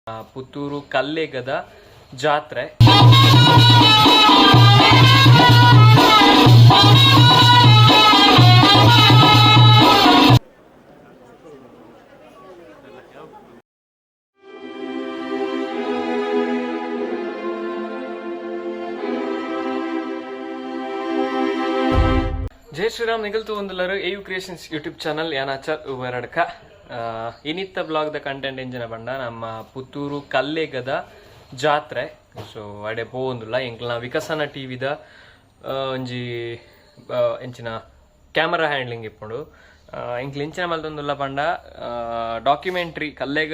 ಪುತ್ತೂರು ಕಲ್ಲೇಗದ ಜಾತ್ರೆ. ಜೈ ಶ್ರೀರಾಮ್. ನಿಗಲ್ತು ಒಂದುಲರು ಎಯು ಕ್ರಿಯೇಷನ್ಸ್ ಯೂಟ್ಯೂಬ್ ಚಾನಲ್. ಯಾನಾಚರ್ ಉಬರಡ್ಕ. ಇನಿತ್ತ ಬ್ಲಾಗ್ದ ಕಂಟೆಂಟ್ ಎಂಜಿನ ಬಂಡ ನಮ್ಮ ಪುತ್ತೂರು ಕಲ್ಲೇಗದ ಜಾತ್ರೆ. ಸೊ ಅಡೆ ಪೋವೊಂದುಲ್ಲ. ಎಂಕ್ಲ ವಿಕಸನ ಟಿವಿದ ಒಂಜಿ ಎಂಚಿನ ಕ್ಯಾಮರಾ ಹ್ಯಾಂಡ್ಲಿಂಗ್ ಇಪ್ಪುಂಡು. ಎಂಕ್ಲ ಎಂಚಿನ ಮಲ್ತೊಂದುಲ್ಲ ಪಂಡ ಡಾಕ್ಯುಮೆಂಟ್ರಿ, ಕಲ್ಲೇಗ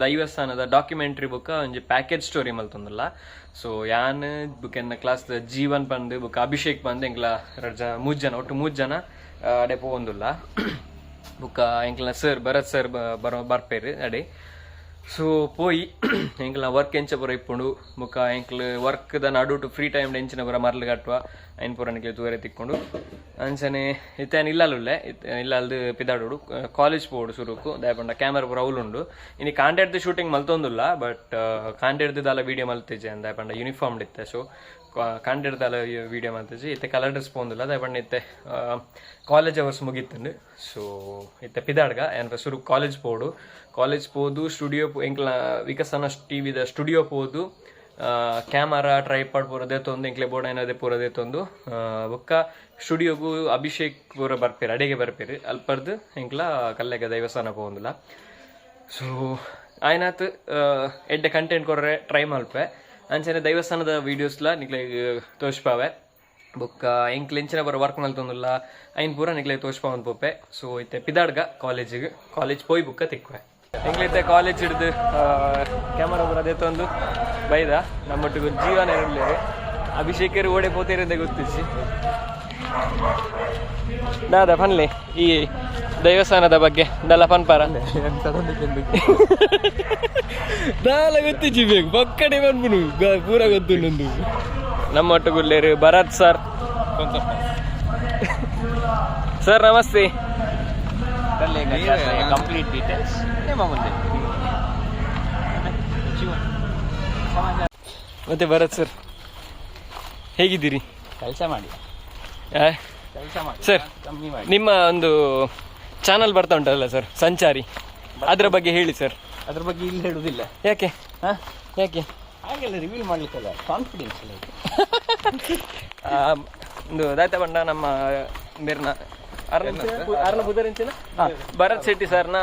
ದೈವಸ್ಥಾನದ ಡಾಕ್ಯುಮೆಂಟ್ರಿ ಬುಕ್ಕ ಒಂಜಿ ಪ್ಯಾಕೇಜ್ ಸ್ಟೋರಿ ಮಲ್ತೊಂದುಲ್ಲ. ಸೊ ಯಾನ್ ಬುಕ್ ಎನ್ನ ಕ್ಲಾಸ್ ಜೀವನ್ ಪಂದ್ ಬುಕ್ ಅಭಿಷೇಕ್ ಪಂದ್ ಎಂಕ್ಲ ರಡ್ಡ್ ಜನ, ಮೂಜ್ ಜನ, ಒಟ್ಟು ಮೂಜ್ ಜನ ಅಡೆ ಪೋವೊಂದುಲ್ಲ. ಬುಕ್ಕ ಎಂಕ್ಲ ಸರ್ ಭರತ್ ಸರ್ ಬರೋ ಬರ್ಪೇರು ಅಡೆ. ಸೊ ಪೋಯಿ ಎಂಕ್ಲ ವರ್ಕ್ ಎಂಚ ಪೂರ ಇಪ್ಪುಂಡು, ಬುಕ್ಕ ಎಂಕ್ಲ ವರ್ಕ್ ದ ನಡುಟು ಫ್ರೀ ಟೈಮ್ ಎಂಚಿನ ಪೂರ ಮರ್ಲು ಕಟ್ಟುವ, ಐನ್ ಪೂರ ನಿಕ್ಲೆ ತೂವರೆ ತಿಕ್ಕೊಂಡು. ಅಂಚನೆ ಇತ್ತೆ ಯಾನ್ ಇಲ್ಲಲ್ಲುಲ್ಲೆ. ಇಲ್ಲಲ್ದು ಪಿದಾಡೋಡು, ಕಾಲೇಜ್ ಪೋಡು ಸುರುಕು. ದಾಯೆ ಪಂಡ ಕ್ಯಾಮರಾ ಪೂರ ಅವ್ಲುಂಡು. ಇನಿ ಕಾಂಡೆಡ್ದು ಶೂಟಿಂಗ್ ಮಲ್ತೊಂದುಲ್ಲ, ಬಟ್ ಕಾಂಡೆಡ್ದು ದಾಲ ವೀಡಿಯೋ ಮಲ್ತಿಜೆ. ದಾಯೆ ಪಂಡ ಯೂನಿಫಾರ್ಮ್ ಇತ್ತೆ. ಸೊ ಕಾಂಡೆಡ್ದಾಲ ವೀಡಿಯೋ ಮಲ್ತಿಜಿ. ಇತ್ತೆ ಕಲರ್ ಡ್ರೆಸ್ ಪೋಂದುಲ್ಲ. ದಾಯೆ ಪಂಡ ಇತ್ತೆ ಕಾಲೇಜ್ ಅವರ್ಸ್ ಮುಗಿತ್ತುಂಡು. ಸೊ ಇತ್ತೆ ಪಿದಾಡ್ಗ ಯಾನ್ ಸುರು ಕಾಲೇಜ್ ಪೋಡು. ಕಾಲೇಜ್ ಪೋದು ಸ್ಟುಡಿಯೋ, ಎಂಕ್ಲ ವಿಕಸನ ಟಿವಿದ ಸ್ಟುಡಿಯೋ ಪೋದು ಕ್ಯಾಮರಾ, ಟ್ರೈಪಾಡ್ ಪೂರ ದೇತೊಂದು, ಎಂಕ್ಲೆ ಬೋರ್ಡ್ ಏನಾದೆ ಪೂರ ದೇತೊಂದು, ಬೊಕ್ಕ ಸ್ಟುಡಿಯೋಗು ಅಭಿಷೇಕ್ ಪೂರ ಬರ್ಪೇರು, ಅಡೆಗೆ ಬರ್ಪೇರು. ಅಲ್ಪರ್ದು ಎಂಕ್ಲ ಕಲ್ಲೆಗ ದೈವಸ್ಥಾನ ಪೋವೊಂದುಲ್ಲ. ಸೊ ಆಯ್ನಾತ್ ಎಡ್ಡೆ ಕಂಟೆಂಟ್ ಕೊರ್ರೆ ಟ್ರೈ ಮಲ್ಪೆ. ಅಂಚನೆ ದೈವಸ್ಥಾನದ ವೀಡಿಯೋಸ್ಲ ನಿಕ್ಲೆ ತೋಜ್ಪಾವೆ. ಬೊಕ್ಕ ಎಂಕ್ಲ ಎಂಚಿನ ಬರ ವರ್ಕ್ ಮಲ್ತೊಂದುಲ್ಲ, ಐನ್ ಪೂರ ನಿಕ್ಲೆ ತೋಜ್ಪಾವೊಂದು ಪೋಪೆ. ಸೊ ಇತ್ತೆ ಪಿದಾಡ್ಗ ಕಾಲೇಜಿಗೆ. ಕಾಲೇಜ್ ಪೋಯ್ ಬುಕ್ಕ ತಿಕ್ವೆ. ಎಂಕ್ಲಿತ್ತೆ ಕಾಲೇಜ್ ಹಿಡ್ದು ಕ್ಯಾಮರಾ ಪೂರ ದೇತೊಂದು ಬೈದ. ನಮ್ಮೊಟ್ಟಿಗೆ ಜೀವನ ಇರಲಿ, ಅಭಿಷೇಕರು ಓಡೆ ಪೋತೇರಿಂದ ಗೊತ್ತಿಸಿ. ದಾದಾ ಪನ್ಲೆ ಈ ದೇವಸ್ಥಾನದ ಬಗ್ಗೆ ದಲ್ಲ ಪನ್ಪಾರ. ದಾಲ ಗೊತ್ತಿಜ್ಜಿ ಬೇಕು ಪಕ್ಕಡೆ ಪನ್ಪುನು ಪೂರ ಗೊತ್ತುಂಡು. ನಮ್ಮ ಒಟ್ಟುಗುಲ್ಲೇರು ಭರತ್ ಸರ್. ಸರ್, ನಮಸ್ತೆ. ಕಂಪ್ಲೀಟ್ ಡೀಟೇಲ್ಸ್ ನಿಮ್ಮ ಮುಂದೆ. ಮತ್ತೆ ಭರತ್ ಸರ್, ಹೇಗಿದ್ದೀರಿ? ಕೆಲಸ ಮಾಡಿ. ಆ? ಕೆಲಸ ಮಾಡಿ. ಸರ್, ಕಮ್ಮಿ ಮಾಡಿ. ನಿಮ್ಮ ಒಂದು ಚಾನಲ್ ಬರ್ತಾ ಉಂಟಲ್ಲ ಸರ್, ಸಂಚಾರಿ, ಅದರ ಬಗ್ಗೆ ಹೇಳಿ ಸರ್. ಅದ್ರ ಬಗ್ಗೆ ಇಲ್ಲಿ ಹೇಳುದಿಲ್ಲ. ಯಾಕೆ? ಹಾ? ಯಾಕೆ? ಹಾಗೆಲ್ಲ ರಿವೀಲ್ ಮಾಡ್ಲಿಕ್ಕಲ್ಲ, ಕಾನ್ಫಿಡೆನ್ಸ್ ಇಲ್ಲ. ಒಂದು ದಾತ ಬಂಡ ನಮ್ಮ ಬೇರ್ನ ಅರ್ನ ಬುಧರಿಂಚಿನ ಭರತ್ ಶೆಟ್ಟಿ ಸರ್ನ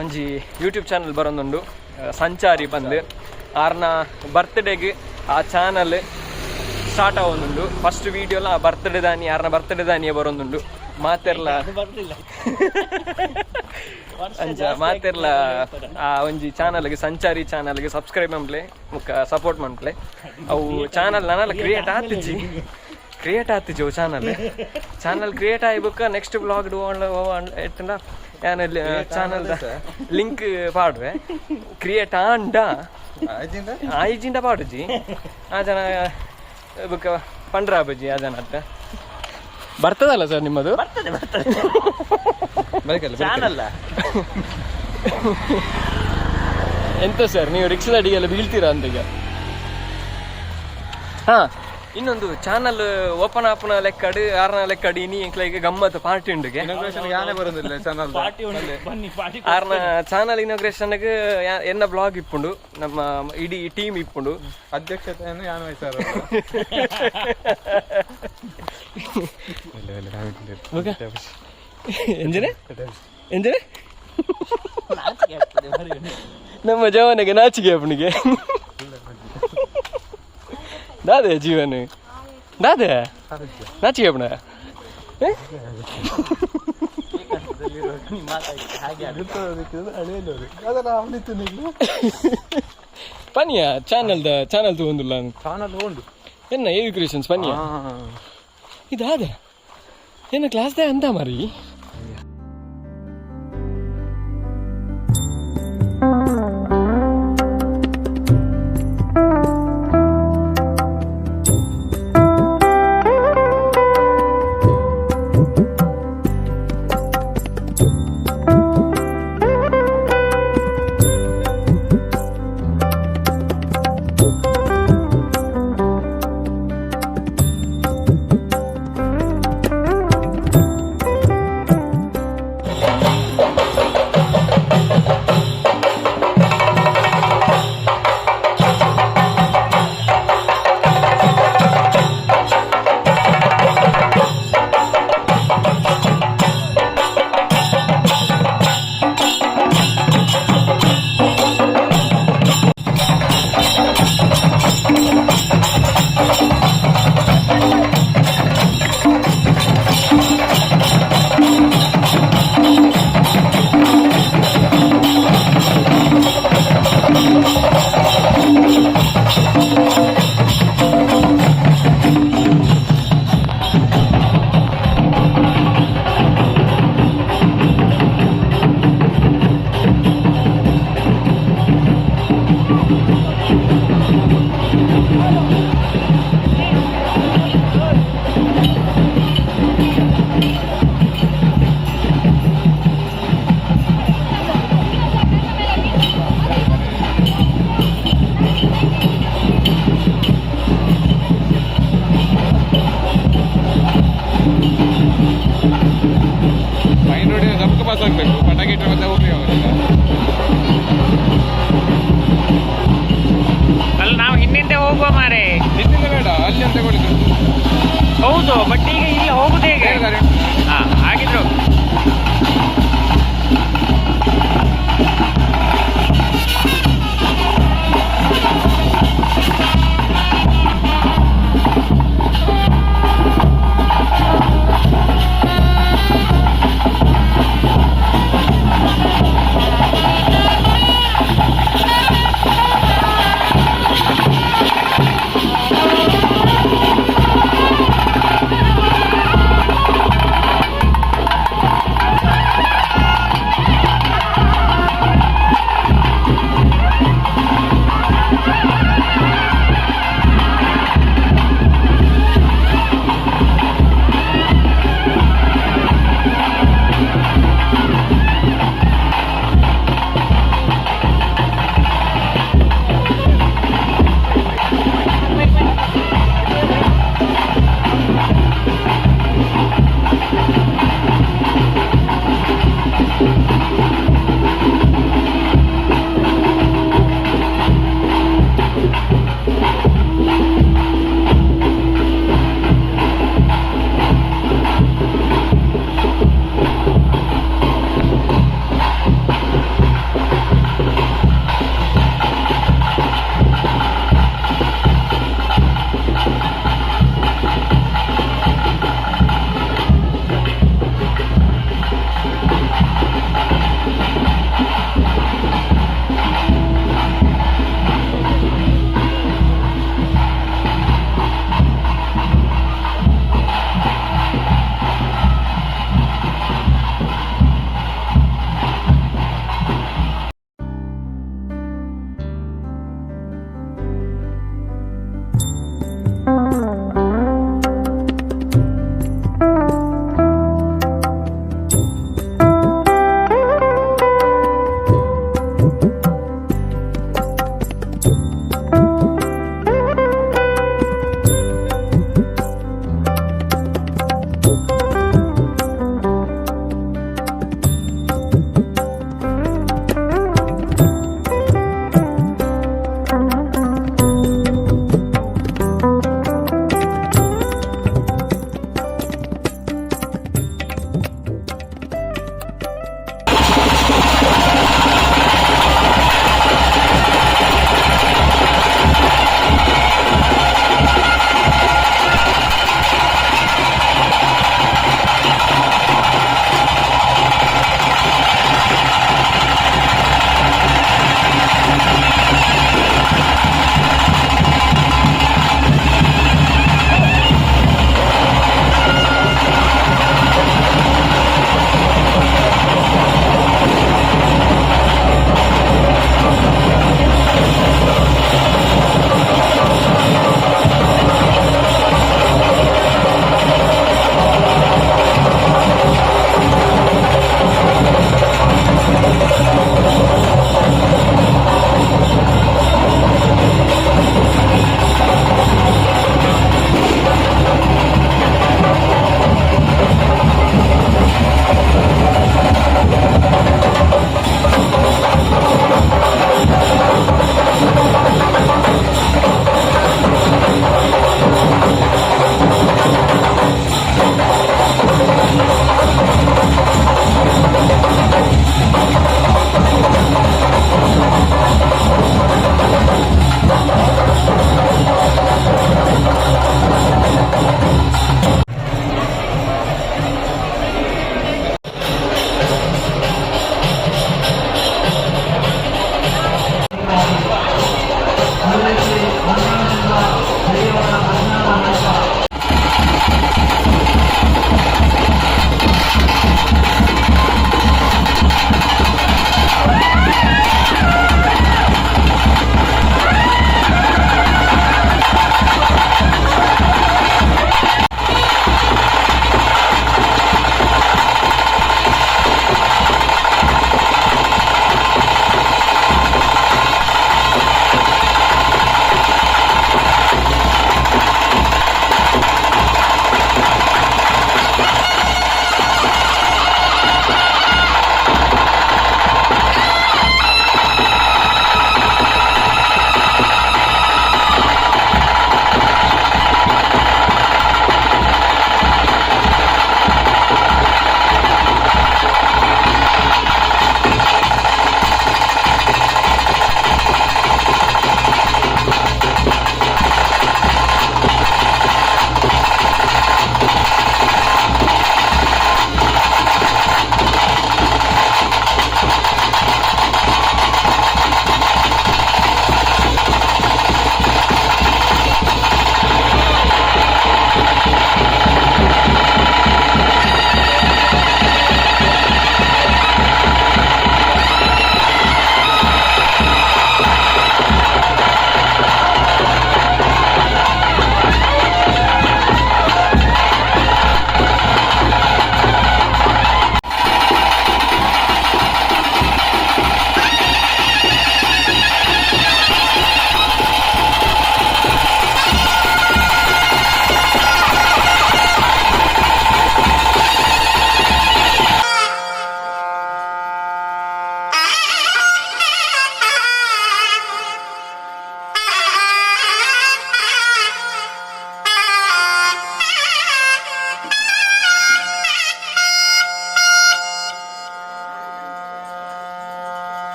ಒಂಜಿ ಯೂಟ್ಯೂಬ್ ಚಾನಲ್ ಬರೋದುಂಡು, ಸಂಚಾರಿ ಬಂದು. ಆರ್ನ ಬರ್ತ್ಡೇಗೆ ಆ ಚಾನಲ್ ಸ್ಟಾರ್ಟ್ ಆವೊಂದುಂಡು. ಫಸ್ಟ್ ವೀಡಿಯೋಲ ಆ ಬರ್ತ್ಡೇ ದಾನಿ, ಆರ್ನ ಬರ್ತ್ಡೇ ದಾನಿಯೇ ಬರೋದುಂಡು. ಮಾತೆರ್ಲ ಬರ್ಲಿಲ್ಲ. ಅಂಚ ಮಾತೆರ್ಲ ಆ ಒಂಜಿ ಚಾನಲ್ಗೆ, ಸಂಚಾರಿ ಚಾನಲ್ಗೆ ಸಬ್ಸ್ಕ್ರೈಬ್ ಮನ್ಪ್ಲೆ, ಮುಕ್ಕ ಸಪೋರ್ಟ್ ಮನ್ಪ್ಲೆ. ಅವು ಚಾನಲ್ ನನಲ ಕ್ರಿಯೇಟ್ ಆತಿಜಿ, ಕ್ರಿಯೇಟ್ ಆತಿಜಿ ಅವು ಚಾನಲ್. ಚಾನಲ್ ಕ್ರಿಯೇಟ್ ಆಯಿ ಬುಕ್ಕ ನೆಕ್ಸ್ಟ್ ಬ್ಲಾಗ್ ಎತ್ತಂಡ ಯಾನ್ ಚಾನಲ್ ಲಿಂಕ್ ಪಾಡುವೆ. ಕ್ರಿಯೇಟ್ ಆಂಡ, ಆಯಿಜಿಂಡ ಪಾಡುಜಿ. ಆ ಜನ ಬುಕ್ಕ ಪಂಡ್ರ ಬಜ್ಜಿ ಆ ಜನ ಅತ್ತ ಬರ್ತದಲ್ಲ ಸರ್ ನಿಮ್ಮದು? ಬರ್ತದೆ, ಬರ್ತದೆ. ಚಾನಲ್. ಎಂತ ಸರ್, ನೀವು ರಿಕ್ಷಾದ ಅಡಿಗೆಲ್ಲ ಬೀಳ್ತೀರಾ ಅಂತ ಈಗ. ಹಾ, ಇನ್ನೊಂದು ಚಾನಲ್ ಓಪನ್ ಆಪನ ಲೆಕ್ಕಡು, ಆರ್ನ ಲೆಕ್ಕಡು ಇನಿ ಎಂಕ್ಲೆಗ್ ಗಮ್ಮತ್ ಪಾರ್ಟಿ ಉಂಡುಗೆ. ಯಾನೇ ಬರೋದಿಲ್ಲ ಚಾನಲ್. ಪಾರ್ಟಿ ಉಂಟು, ಬನ್ನಿ ಪಾರ್ಟಿ. ಆರ್ನ ಚಾನಲ್ ಇನಾಗ್ರೇಷನ್ ಎನ್ನ ಬ್ಲಾಗ್ ಇಪ್ಪುಂಡು, ನಮ್ಮ ಇಡೀ ಟೀಮ್ ಇಪ್ಪುಂಡು. ಅಧ್ಯಕ್ಷತೆಯನ್ನು ಯಾನ್ ವಹಿಸಾರ. ಎಂಜನೆ ಎಂಜನೆ ನಮ್ಮ ಜವನಿಗೆ ನಾಚಿಕೆ ಅಪ್ಪನಿಗೆ. ದಾದೆ ಜೀವನ, ದಾದೆ ನಾಚಿಕೆ ಅಪ್ಪನ. ಹಾಗೆ. ಪನಿಯ ಚಾನಲ್ the channel ತಗೊಂಡಿಲ್ಲ. ಚಾನಲ್ ಉಂಡು. ಎನ್ನ ಎ ಕ್ರಿಯೇಷನ್ಸ್ ಪನಿಯ. ಇದಾದ ಎನ್ನ ಕ್ಲಾಸ್ they ಅಂತ ಮಾರಿ.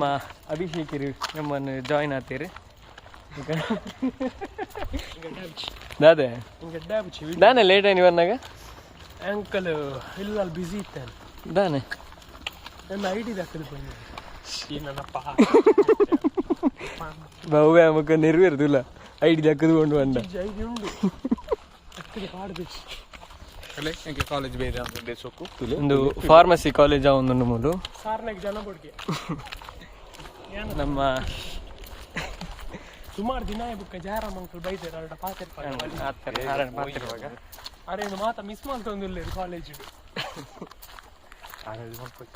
ನಮ್ಮ ಅಭಿಷೇಕರು ನಮ್ಮನ್ನು ಜಾಯಿನ್ ಆತೀರಿ. ದಾದೆ ದಾನೆ ಲೇಟ್ ಆಯ್ತು ಇವನ್ನಾಗ. ಅಂಕಲ್ ಇಲ್ಲ, ಬಿಸಿ ಇತ್ತೇನೆ. ದಾನೆ? ನನ್ನ ಐಡಿ ದಾಖಲು ಬಂದಿದೆ ನನ್ನಪ್ಪ. ಬಹುವೇ ಅಮಕ ನೆರವೇರುದಿಲ್ಲ, ಐಡಿ ದಕ್ಕದುಕೊಂಡು ಬಂದ. ಐಡಿ ಉಂಡು ಅಕ್ಕಗೆ ಪಾಡ್ಬೇಕು. ಕಾಲೇಜ್ ಬೇರೆ ಸೊಕ್ಕು. ಒಂದು ಫಾರ್ಮಸಿ ಕಾಲೇಜ್ ಒಂದು ಮೂಲು. ಸಾರ್ನಾಗ ಜನ ಕೊಡ್ಗೆ. ನಮ್ಮ ಸುಮಾರು ದಿನ ಬುಕ್ಕ ಜಯರಾಮ್ ಅಂಕಲ್ ಬೈತಾರೆ, ಅರಡ ಪಾತೆರ್. ಅರೇನು ಮಾತ ಮಿಸ್ ಮಾಡ್ತೊಂದಿಲ್ಲ ಕಾಲೇಜ್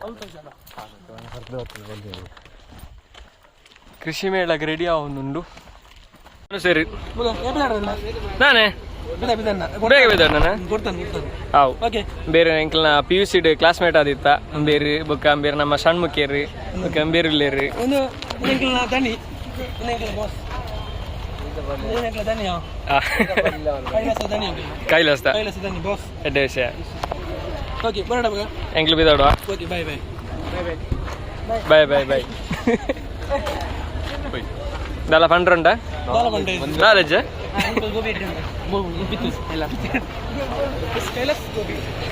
ಅಲ್ಪ ಜನ. ಕೃಷಿ ಮೇಳಕ್ಕೆ ರೆಡಿ ಆವೊಂದುಂಡು. ಸರಿ, ನಾನೇ ಬೇಗ ಬೇದ. ಹಾವು ಬೇರೆ ಎಂಕಲ್ನ ಪಿ ಯು ಸಿ ಕ್ಲಾಸ್ಮೇಟ್ ಆದಿತ್ತ ಬೇರೆ ಬೊಕ್ಕ ಬೇರೆ ನಮ್ಮ ಷಣ್ಮುಖೇರಿ ಬೊಕ್ಕ ಬೇರೆ ಇಲ್ಲೇರಿ. ಒಂದು ದಣಿ ಬಾಸ್ ದಣಿ ಕೈಲಾಸ ದಣಿ. ಕೈಲಾಸ್ದ. ಕೈಲಾಸ ದಣಿ ಬಾಸ್. ಎಡ್ಡೆ ವಿಷಯ. ಓಕೆ, ಬರೋಣ ಮಗ. ಎಂಕ್ಲು ಬಿದಾಡುವ. Okay, bye bye. Bye bye bye. ದಲ್ಲ ಪಂಡ್ರುಂಡ ಕಾಲೇಜ್.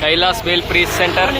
ಕೈಲಾಸ್ ಬೇಲ್ ಪ್ರೀಸ್ ಸೆಂಟರ್.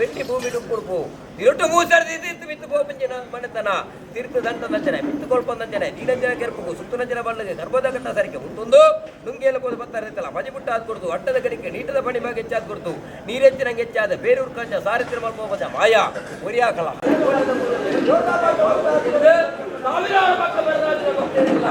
ಬೆಟ್ಟಿ ಭೂಮಿ ಉಪ್ಪುಡುಪು ಇರೊಟ್ಟು ಮೂಸರ್ದಿ ಇತ್ತು ಮಿತ್ತು ಪೋಪಂಜನ ಮನೆತನ ತೀರ್ಥ ದಂಟದಂಚನೆ ಮಿತ್ತು ಕೊಳ್ಪಂದಂಚನೆ ನೀಲಂಜನ ಕೆರ್ಪುಗು ಸುತ್ತುನಂಜನ ಬಳ್ಳಗೆ ಗರ್ಭದ ಕಟ್ಟ ಸರಿಕೆ ಉಂಟೊಂದು ನುಂಗೇಲ ಪೋದು ಬತ್ತಾರೆ ಇತ್ತಲ್ಲ ಬಜಿಬುಟ್ಟ ಆದ್ ಕೊಡ್ತು ಅಟ್ಟದ ಕಡಿಕೆ ನೀಟದ ಪಣಿ ಬಾಗ ಹೆಚ್ಚಾದ್ ಕೊಡ್ತು ನೀರೆಚ್ಚಿನಂಗೆ ಹೆಚ್ಚಾದ ಬೇರೂರು ಕಂಜ ಸಾರಿತ್ರ ಮಲ್ಪ ಮಾಯಾ ಒರಿಯಾಕಲ ಸಾವಿರಾರು ಪಕ್ಕ ಬರದಾಜಿನ ಭಕ್ತರಿಲ್ಲ.